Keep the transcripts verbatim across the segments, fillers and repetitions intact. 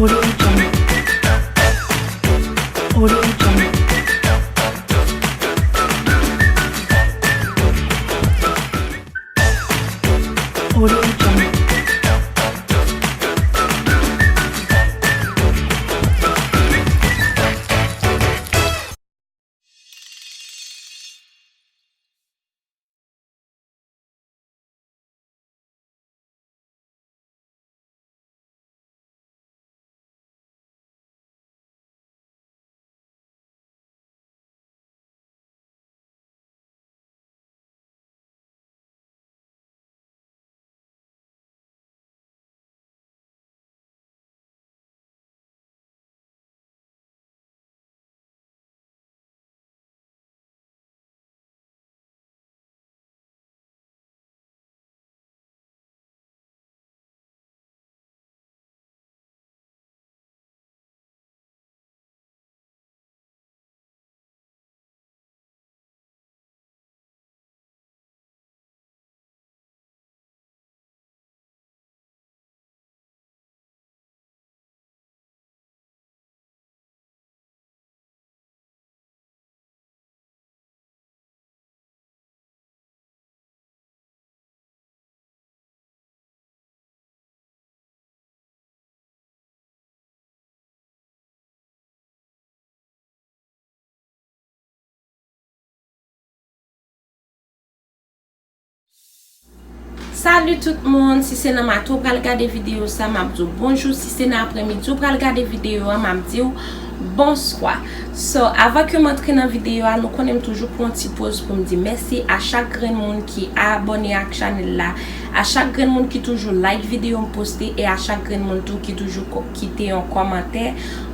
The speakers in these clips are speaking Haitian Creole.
Audio Jungle. Audio Jungle. Audio Jungle. Salut tout moun, si se nan maten ou pral gade videyo sa, m ap di w bonjou, si se nan aprèmidi ou pral gade videyo a, m ap di w bonswa. So, avan ke m antre nan videyo a, nou konnen m toujou pran yon ti poz pou m di mèsi a chak grenn moun ki abòne ak chanèl la, a chak grenn moun ki toujou like videyo m poste, e a chak grenn moun tou ki toujou ko-, kite yon kòmantè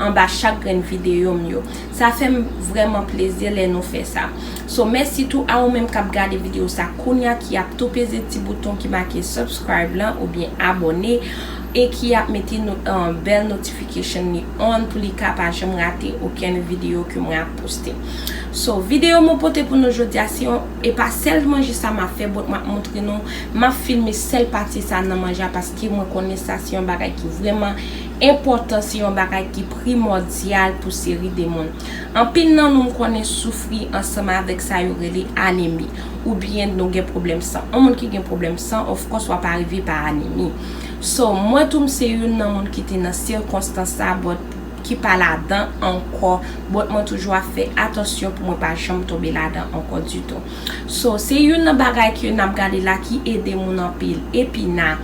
anba chak grenn videyo m yo. Sa fè m vrèman plezi lè nou fè sa. So, mèsi tou a ou menm k ap gade videyo sa kounya, ki ap tou peze ti bouton ki make subscribe lan oubyen abòne, e ki ap mete no-, uh, bell notification li on pou li ka pa janm rate okenn videyo ke mwen ap poste. So, videyo mwen pote pou nou jodi a, se yon, e pa sèl manje sa m ap fè, but m ap montre nou, m ap filme sèl pati sa nan manje a, paske mwen konnen sa se yon bagay ki vrèman enpòtan, se yon bagay ki primòdyal pou seri de moun. Anpil nan nou m konnen soufri ansanm avèk sa yo rele anemi, oubyen nou gen pwoblèm san. Yon moun ki gen pwoblèm san, of course, w ap arive pa anemi. So, mwen tou m se youn nan moun ki te nan sikonstans sa, but ki pa ladan ankò, but mwen toujou ap fè atansyon pou mwen pa janm tonbe ladan ankò ditou. So, se youn nan bagay ke n ap gade la ki ede moun anpil. Epina,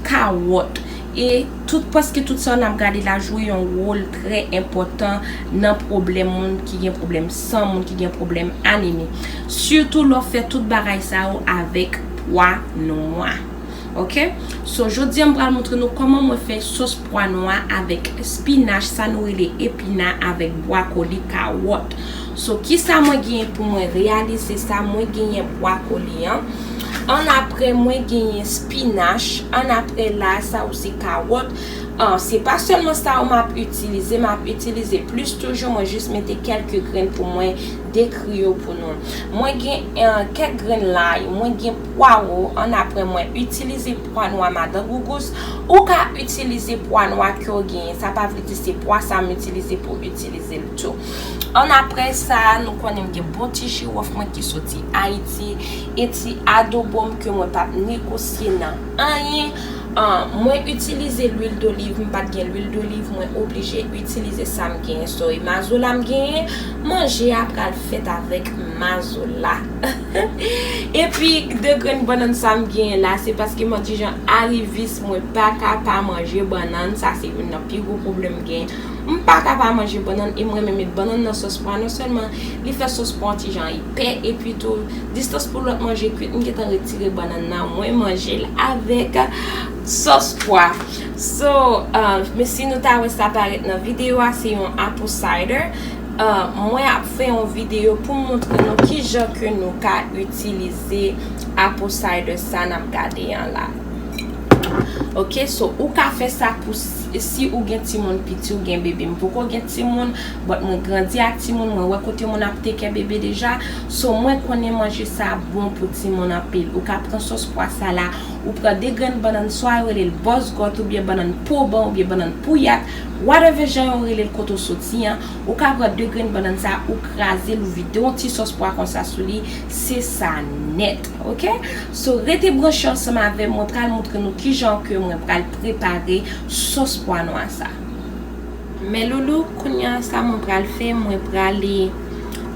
kawòt, e tout, prèske tout sa n ap gade la jwe yon wòl trè enpòtan nan pwoblèm moun ki gen pwoblèm san, moun ki gen pwoblèm anemi. Sitou lè w fè tout bagay sa yo avèk pwa nwa. Ok? So, jodi a m pral montre nou kòman mwen fè sòs pwa nwa avèk spinach, sa nou rele epina, avèk bwakoli, kawòt. So, kisa mwen genyen pou mwen reyalize sa? Mwen genyen bwakoli an. Annapre, mwen genyen spinach. Annapre la, sa osi kawòt. Ah, se pa sèlman sa yo m ap itilize, m ap itilize plis toujou. Mwen jis mete kèlke grenn pou mwen dekri yo pou nou. Mwen gen, eh, kèk grenn lay, mwen gen pwawo, annapre mwen itilize pwa nwa madan Gougous. Ou ka itilize pwa nwa ke w genyen. Sa pa vle di se pwa sa m itilize pou itilize l tou. Annapre sa, nou konnen m gen bon ti jiwòf mwen ki soti Ayiti, e ti adobo m ke mwen p ap negosye nan anyen. Ah, mwen itilize lwil doliv, m pa t gen lwil doliv, mwen oblije itilize sa m genyen. So, e mazola m genyen, manje a pral fèt avèk mazola. Epi, de grenn bannann sa m genyen la, se paske mwen ti jan arivis, mwen pa ka pa manje bannann, sa se youn nan pi gwo pwoblèm m genyen. M pa ka pa manje bannann, e m renmen met bannann nan sòs pwa. Non sèlman li fè sòs pwa yon ti jan epè, epi tou, distans pou lòt manje kwit, m gentan retire bannann nan, mwen manje l avèk sòs pwa. So, uh, men si nou ta wè sa parèt nan videyo a, se yon apple cider. Uh, mwen ap fè yon videyo pou m montre nou kijan ke nou ka itilize apple cider sa n ap gade an la. Ok, so ou ka fè sa pou si, si ou gen timoun piti, ou gen bebe. M poko gen timoun, but mwen grandi ak timoun, mwen wè kote moun ap take care bebe deja. So mwen konnen manje sa bon pou timoun anpil. Ou ka pran sòs pwa sa la, ou pran de grenn bannann, swa yo rele l bòzgòt, oubyen bannann poban, oubyen bannann pouyat, whatever jan yo rele l kote w soti an, ou ka pran de grenn bannann sa, ou kraze l, ou vide yon ti sòs pwa konsa sou li, se sa nèt, ok? So, rete branche ansanm avè m, mwen pral montre nou kijan ke mwen pral prepare sòs pwa nwa sa. Men loulou, kounye a sa mwen pral fè, mwen prale,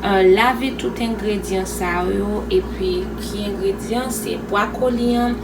euh, lave tout engredyan sa yo, epi ki engredyan, se bwakoli an,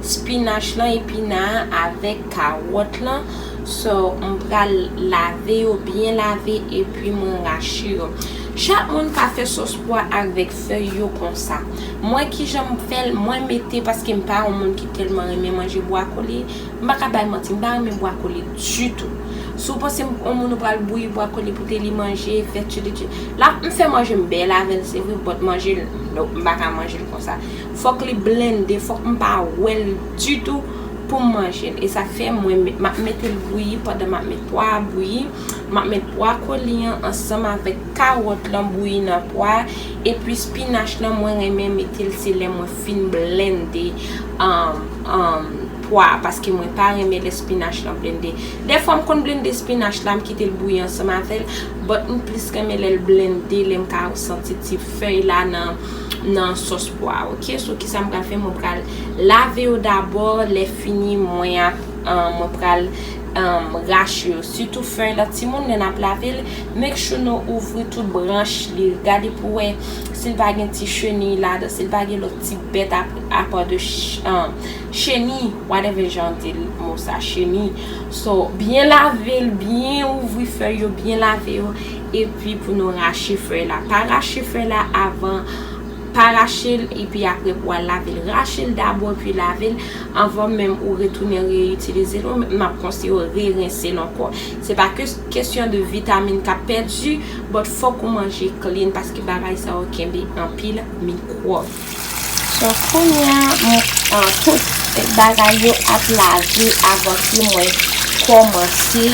spinach lan, epina an avèk kawòt lan. So, m pral lave yo, byen lave, epi mwen rache yo. Chak moun ka fè sòs pwa avèk fèy yo konsa. Mwen, kijan m fè l, mwen mete, paske m pa yon moun ki tèlman renmen manje bwakoli, m pa ka bay manti, m pa renmen bwakoli ditou. Si w panse m, yon moun ou pral bouyi bwakoli pou te li manje, fè tchilitchi. La, m fè manje m bèl avè l, se vre, but manje l, no, m pa ka manje l konsa. Fòk li blende, fòk m pa wè l ditou pou m manje l. E sa fè mwen, m ap mete l bouyi pandan m ap met pwa a bouyi. M ap met bwakoli an ansanm avèk kawòt lan bouyi nan pwa a. Epi spinach lan, mwen renmen mete l se lè mwen fin blende, um, um, pwa a, paske mwen pa renmen lè spinach lan blende. Dèfwa m konn blende spinach la, m kite l bouyi ansanm avè l, but m plis renmen lè l blende, lè m ka santi ti fèy la nan, nan sòs pwa a, ok? So, kisa m pral fè? Mwen pral lave yo dabò, lè fini, mwen ap, um, mwen pral, um, rache yo. Sitou fèy la, timoun, lè n ap lave l, make sure nou ouvri tout branch li. Gade pou wè si l pa gen ti cheni ladan, si l pa gen lòt ti bèt ap-, apa de ch-, um, cheni, whatever jan w di l, mo sa, cheni. So, byen lave l, byen ouvri fèy yo, byen lave yo, epi pou nou rache fèy la. Pa rache fèy la avan, pa rache l, epi apre pou w al lave l. Rache l dabò, epi lave l, anvan menm ou retounen reyitilize l. Ou menm, m ap konseye w rerense l ankò. Se pa ke kesyon de vitamin k ap pèdi, but fòk ou manje clean, paske bagay sa yo kenbe anpil mikwòb. So, kounye a, m, an, tout bagay yo ap lave avan ke mwen kòmanse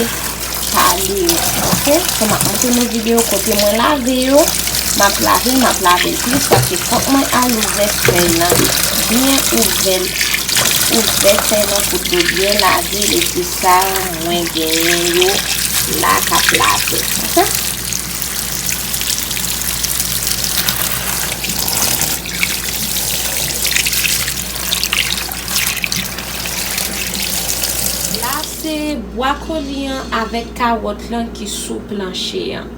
pale yo, ok? So, m ap montre nou videyo kote mwen lave yo. M ap lave, m ap lave l plis, paske fòk mwen al ouvè fèy lan. Byen ouvè l, ouvè fèy lan pou dlo byen lave l, epi sa, mwen genyen yo la k ap lave, ok? La, se bwakoli an avèk kawòt lan ki sou planche an.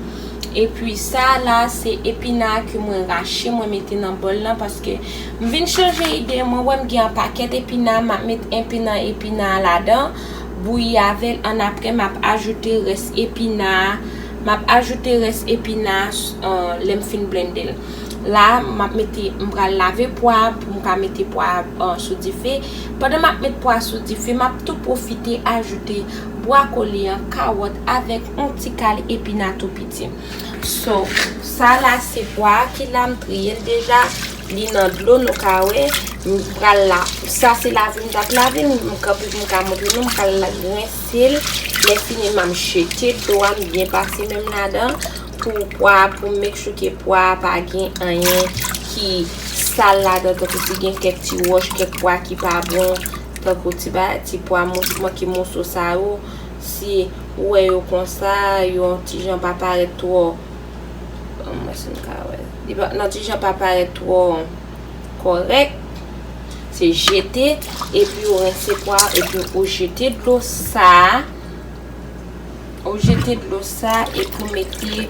Epi sa la, se epina ke mwen rache, mwen mete nan bòl lan, paske m vin chanje ide, mwen wè m gen yon pakèt epina, m ap met epina, epina a ladan, bouyi avè l, annapre m ap ajoute rès epina a, m ap ajoute rès epina a, euh, lè m fin blende l. La, m ap mete, m pral lave pwa a pou m ka mete pwa a, euh, sou dife. Pandan m ap met pwa a sou dife, m ap tou pwofite ajoute bwakoli an, kawòt avèk yon ti kal epina tou piti. So, sa la se pwa a ki la, m triye l deja, li nan dlo, nou ka wè. M pral la, sa se lave m t ap lave, m kanpe pou m ka montre nou, m pral la, rense l. Lè fini, m ap jete dlo a, m byen pase menm ladan pou pwa a, pou make sure ke pwa a pa gen anyen ki sal ladan, tankou si gen kèk ti wòch, kèk pwa ki pa bon, tankou ti ba, ti pwa mous-, manke moso sa yo, si ou wè yo konsa, yo yon ti jan pa parèt twò, mwen si m ka wè, li pa, nan ti jan pa parèt twò kòrèk, se jete, epi ou rense pwa, epi ou jete dlo sa a, ou jete dlo sa, epi ou mete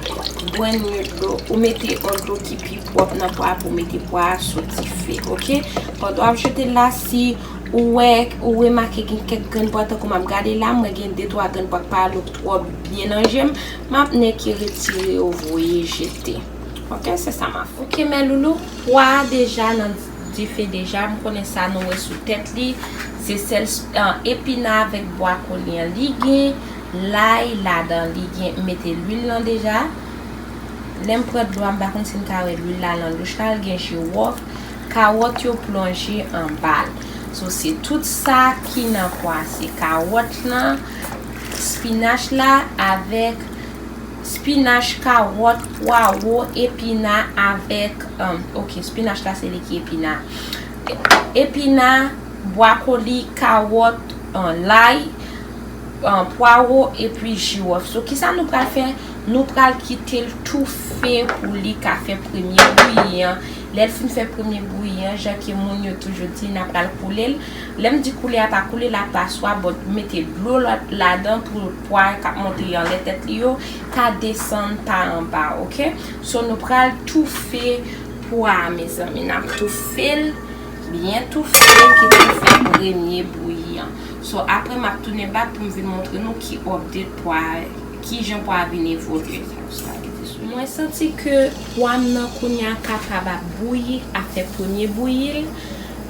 brand new dlo, ou mete yon dlo ki pi pwòp nan pwa pou mete pwa a sou dife, ok? Pandan w ap jete l la, si ou wè, ou remake gen kèk grenn pwa, tankou m ap gade la, m wè gen de twa grenn pwa k pa look twò byen nan je m, m ap nèke retire yo, voye jete. Ok, se sa m ap fè. Ok, men loulou, pwa a deja nan dife deja, m konnen sa nou wè sou tèt li, se sèl, ah, epina avèk bwakoli an li gen, lay ladan li gen, m mete lwil lan deja. Lè m pran dlo a, m pa konn si n ka wè lwil la nan louch la, l gen jiwòf, kawòt yo plonje anba l. So, se tout sa ki nan pwa, se kawòt lan, spinach la, avèk spinach, kawòt, pwawo, epina, avèk, um, ok, spinach la, se li ki epina. Epina, bwakoli, kawòt, um, lay, um, pwawo, epi jiwòf. So, kisa nou pral fè? Nou pral kite l toufe pou li ka fè premye bouyi an. Lè l fin fè premye bouyi an, jan ke moun yo toujou di, n a pral koule l. Lè m di koule a, pa koule l apa swa, but mete dlo la-, ladan pou pwa k ap monte anlè tèt li yo ka desann pa anba, ok? So, nou pral toufe pwa a, mezanmi. N ap toufe l, byen toufe, kite l fè premye bouyi an. So, apre, m ap tounen back pou m vin montre nou ki update pwa a, kijan pwa a vin evolye. Mwen santi ke pwa m nan kounye a kapab ap bouyi, ap fè premye bouyi l,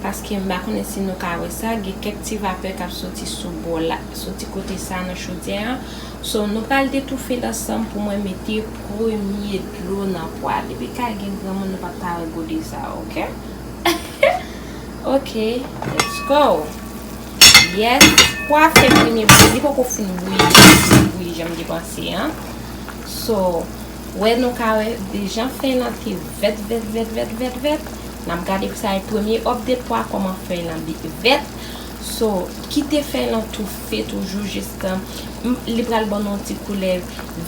paske m pa konnen si nou ka wè sa, gen kèk ti vapè k ap soti sou bò la, soti kote sa nan chodyè an. So, nou pral detoufe l ansanm pou mwen mete premye dlo nan pwa. Depi kay gen granmoun, nou p ap ta wè gode sa, ok? Ok, let's go. Yes, pwa fè premye bouyi, li poko fin bouyi, fin bouyi jan m te panse an. So, wè nou ka wè dejan fèy lan te vèt, vèt, vèt, vèt, vèt, vèt. N ap gade pou sa e premye update pwa kòman fèy lan bi-, vèt. So, kite fèy lan toufe toujou jis tan, m, li pral ban nou yon ti koulè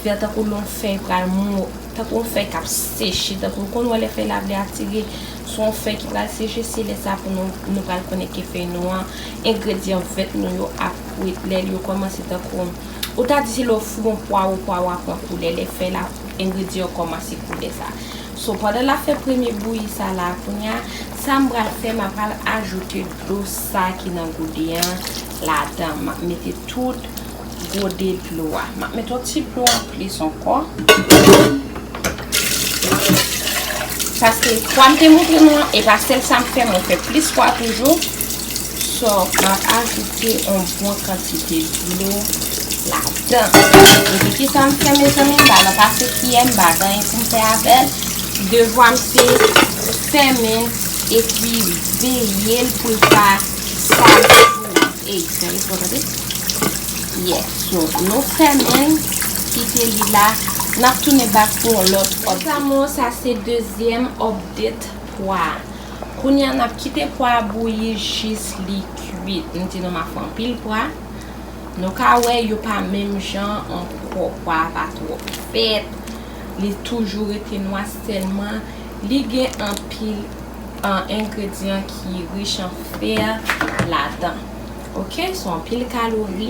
vè tankou yon fèy pral mou, tankou yon fèy k ap seche, tankou w konn wè lè fèy la vle atire, se yon fèy ki pral seche, se lè sa pou nou, nou pral konnen ke fèy nou an, engredyan vèt nou yo ap kwit, lè yo kòmanse tankou, ou ta di se lè w foure yon pwawo, pwawo a pran koulè, lè fèy la, engredyan yo kòmanse koulè sa. So, pandan l ap fè premye bouyi sa la, kounye a, sa m pral fè, m pral ajoute dlo sa ki nan gode an ladan. M ap mete tout gode dlo a. M ap mete yon ti dlo anplis ankò. Paske pwa m te montre nou an, e pa sèl sa m fè, mwen fè plis pwa toujou. So, m ap ajoute yon bon kantite dlo ladan. Epi kisa m fè, mezanmi? M pa nan pase kiyè, m pa gen anyen pou m fè avè l. Devwa m se fèmen l epi veye l pou l pa sal tou. Ey, tande, tande. Yes, so, nou fèmen l, kite li la. N ap tounen back pou yon lòt update. Mes amours, sa se dezyèm update pwa. Kounye a, n ap kite pwa a bouyi jis li kwit. M di nou m ap fè anpil pwa. Nou ka wè yo pa menm jan ankò. Pwa a pa twò vèt. Li toujou rete nwa, sèlman li gen anpil, ah, engredyan ki rich an fè ladan. Ok, se anpil kalori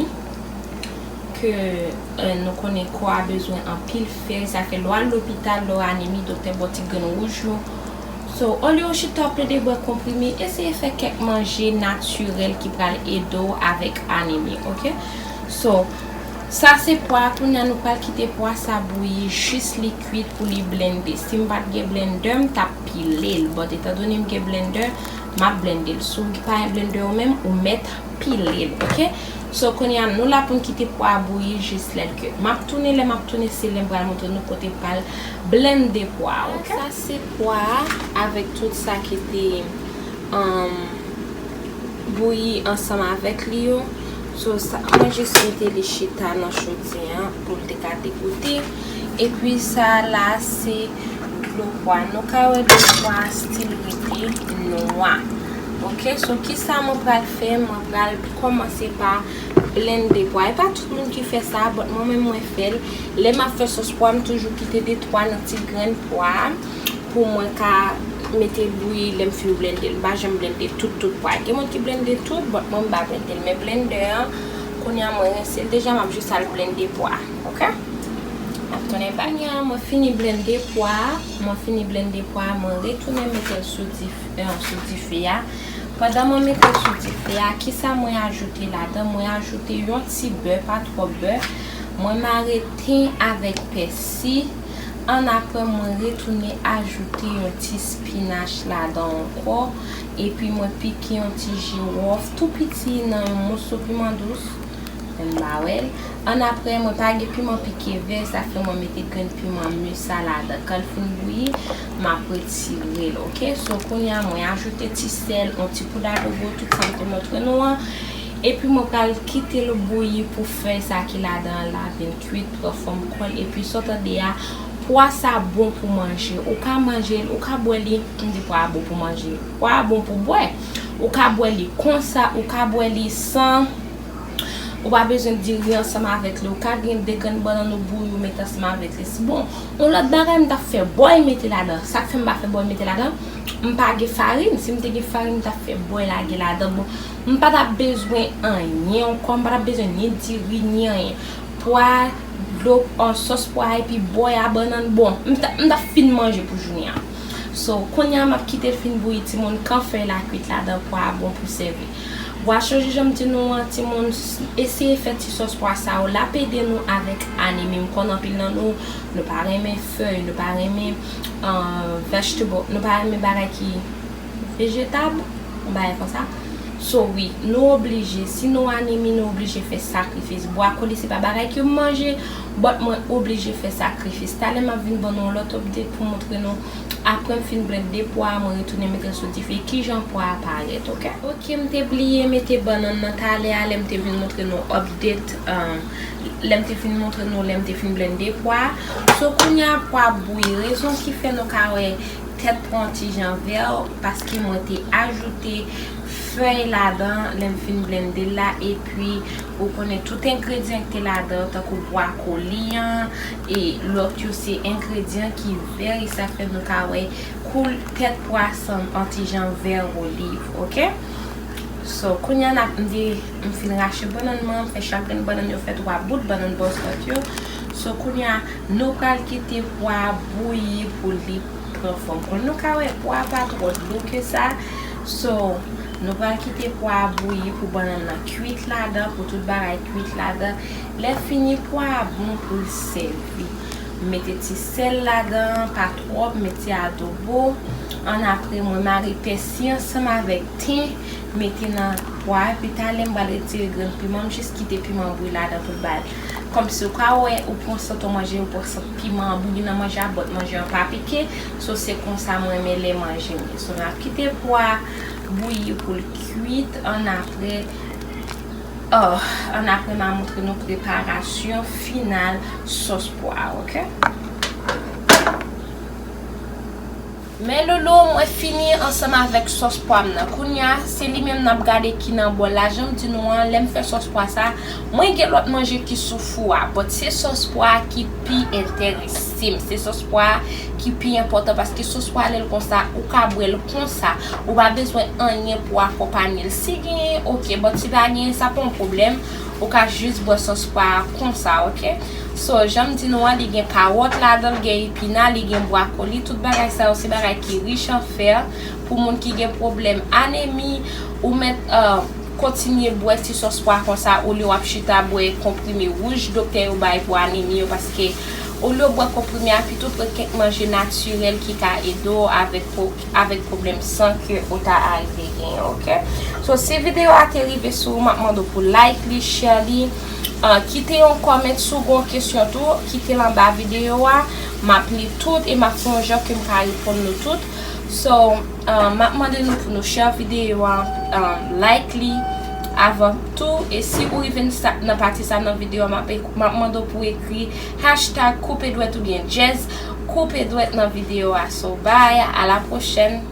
ke, eh, nou konnen kò a bezwen anpil fè. Sa fè lè w al lopital, lè w anemi, doktè ba w ti grenn wouj yo. So, olye w chita w plede bwè konprime, eseye fè kèk manje natirèl ki pral ede w avèk anemi, ok? So, sa se pwa, kounye a nou pral kite pwa sa bouyi jis li kwit pou li blende. Si m pa t gen blendè, m t ap pile l. But etandone m gen blendè, m ap blende l. Si w pa gen blendè ou menm, ou mèt pile l, ok? So, kounye a, nou la pou n kite pwa a bouyi jis lè l kwit. M ap tounen, lè m ap tounen, se lè m pral montre nou kote m pral blende pwa a, ok? Sa se pwa a avèk tout sa ki te, um, bouyi ansanm avèk li yo. So, sa, mwen jis mete li chita nan chodyè an pou l te ka degoute. Epi sa la, se dlo pwa. Nou ka wè dlo pwa a still rete nwa. Ok, so kisa mwen pral fè? Mwen pral kòmanse pa blende pwa. E pa tout moun ki fè sa, but mwen menm mwen fè l. Lè m ap fè sòs pwa, m toujou kite de twa nan ti grenn pwa pou mwen ka mete l bouyi lè m fin blende l. M pa janm blende tout, tout pwa. Gen moun ki blende tout, but mwen m pa blende l. Men blendè an, kounye a mwen rense l deja, m ap jis al blende pwa. Ok? M ap tounen bay. Kounye a, mwen fini blende pwa a. Mwen fini blende pwa a, mwen retounen mete l sou dife, eh, sou dife a. Pandan mwen mete l sou dife a, kisa mwen ajoute ladan? Mwen ajoute yon ti bè, pa twòp bè. Mwen mare ten avèk pèsi. Annapre, mwen retounen ajoute yon ti spinach ladan ankò. Epi mwen pike yon ti jiwòf tou piti nan yon moso piman dous. M ba wè l. Annapre, mwen pa gen piman pike vè, sa fè mwen mete grenn piman misa ladan. Kan l fin bouyi, m ap retire l, oke? So, kounye a, mwen ajoute ti sèl, yon ti poud adobo, tout sa m te montre nou an. Epi mwen pral kite l bouyi pou fèy sa ki ladan an la vin kwit, pran fòm kò l. Epi sa w tande a, pwa sa bon pou manje. Ou ka manje l, ou ka bwè li, m di pwa a bon pou manje. Pwa a bon pou bwè. Ou ka bwè li konsa, ou ka bwè li san. Ou pa bezwen diri ansanm avèk li. Ou ka gen de grenn bannann ou bouyi ou mete ansanm avèk li. Si bon, yon lòt bagay m t ap fè bòy mete ladan. Sa k fè m pa fè bòy mete ladan, m pa gen farin. Si m te gen farin, m t ap fè bòy lage ladan. Bon, m pa t ap bezwen anyen ankò. M pa t ap bezwen ni diri, ni anyen. Pwa, dlo, an sòs pwa epi bòy a bannann. Bon, m t ap, m t ap fin manje pou jounen an. So, kounye a m ap kite l fin bouyi, timoun, kan fèy la kwit ladan, pwa a bon pou sèvi. W a chonje jan m di nou an, timoun, s- eseye fè ti sòs pwa sa yo, l ap ede nou avèk anemi. M konn anpil nan nou, nou pa renmen fèy, nou pa renmen, euh, vegetable, nou pa renmen bagay ki vejetab, yon bagay konsa. So, wi, nou oblije, si nou anemi, nou oblije fè sakrifis. Bwakoli, se pa bagay ke m manje, but mwen oblije fè sakrifis. Talè m ap vin ban nou yon lòt update pou montre nou. Apre m fin blende pwa a, mwen retounen mete l sou dife. Kijan pwa a parèt, oke? Oke, m te bliye mete bannann nan talè a, lè m te vin montre nou update, um, lè m te fin montre nou, lè m te fin blende pwa a. So, kounye a pwa ap bouyi. Rezon ki fè nou ka wè tèt pwa an ti jan vè, paske mwen te ajoute fèy ladan lè m fin blende l la, epi ou konnen tout engredyan ki te ladan, tankou bwakoli an, e lòt yo se engredyan ki vè, e sa fè nou ka wè koul tèt pwa sanm an ti jan vè oliv, oke? So, kounye a n ap, m te, m fin rache bannann mwen, m fè chak grenn bannann yo fè twa bout, bannann bòskòt yo. So, kounye a, nou pral kite pwa a bouyi pou li pran fòm. Kon nou ka wè, pwa a pa twò dlo ke sa. So, nou pral kite pwa a bouyi pou bannann nan kwit ladan, pou tout bagay kwit ladan. Lè fini, pwa a bon pou l sèvi. M mete ti sèl ladan, pa twòp, m mete adobo. Annapre, mwen mare pèsi ansanm avèk ten, mete nan pwa a. Epi talè, m pral retire grenn piman, m jis kite piman bouyi ladan pou l ba l. Kòmsi ou ka wè, ou pran sant ou manje, ou pran sant piman an bouyi nan manje a, but manje an pa pike. So, se konsa mwen renmen lè manje m ye. So, n ap kite pwa a bouyi pou l kwit, annapre, oh, annapre m a montre nou preparasyon final sòs pwa a, oke? Men loulou, mwen fini ansanm avèk sòs pwa m nan. Kounye a, se li menm n ap gade ki nan bòl la. Jan m di nou an, lè m fè sòs pwa sa, mwen gen lòt manje ki sou fou a, but se sòs pwa ki pi enterese m. Se sòs pwa ki pi enpòtan, paske sòs pwa lè l konsa, ou ka bwè l konsa. Ou pa bezwen anyen pou akonpanye l. Si genyen, oke, but si pa genyen, sa pa yon pwoblèm. Ou ka jis bwè sòs pwa a konsa, oke? So, jan m di nou an, li gen kawòt ladan l, gen epina, li gen bwakoli, tout bagay sa yo se bagay ki rich an fè. Pou moun ki gen pwoblèm anemi, ou mèt, euh, kontinye bwè ti sòs pwa konsa, olye w ap chita bwè konprime wouj doktè yo bay pou anemi yo, paske olye w bwè konprime a, pito pran kèk manje natirèl ki ka ede w avèk pwo-, avèk pwoblèm san ke ou ta arive genyen, oke? So, si videyo a te rive sou ou, m ap mande w pou like li, share li, ah, kite yon comment si w gen yon kesyon tou, kite l anba videyo a, m ap li tout e m ap fè yon jan ke m ka reponn nou tout. So, ah, m ap mande nou pou nou share videyo a, ah, like li avan tou, e si ou rive nan sa, nan pati sa nan videyo a, m ap, m ap mande w pou ekri hashtag koupe dwèt oubyen jazz koupe dwèt nan videyo a. So, bye, à la prochaine.